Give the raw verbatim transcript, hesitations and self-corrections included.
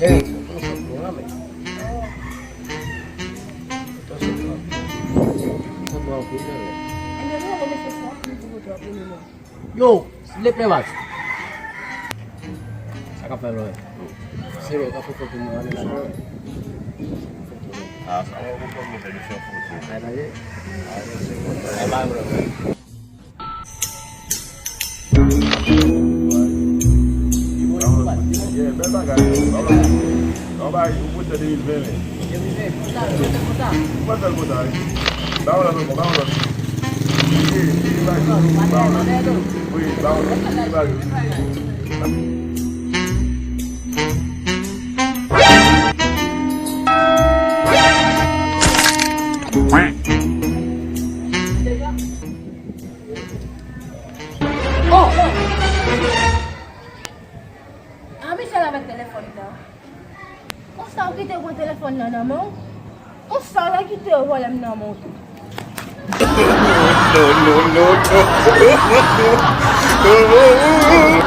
Cheri, sot nou sot nou an, men. Sot nou anpil. Sot nou anpil, men. Yo, silvouplè, baz. Sa k ap fè lò? Se lò, ka fè foto mwen, ane la. Ah, sa va, ou konn mwen fè misyon foto. Ay, tande. Ay, ba, bro. Yeah, bèl bagay. Bèl bagay. Ou pwojè de mil ven, men. Ou pa fè l konsa, wi. Ba yon lòt ankò, ba yon lòt. Wi, wi, ba yon lòt. Wi, ba yon lòt. Wi, ba yon lòt. Oh! Ah, Michel avèk telefòn nan. Konsa ou kite w pran telefòn nan nan men w? Konsa w kite w vòlè m nan men w tou? No, no, no, no.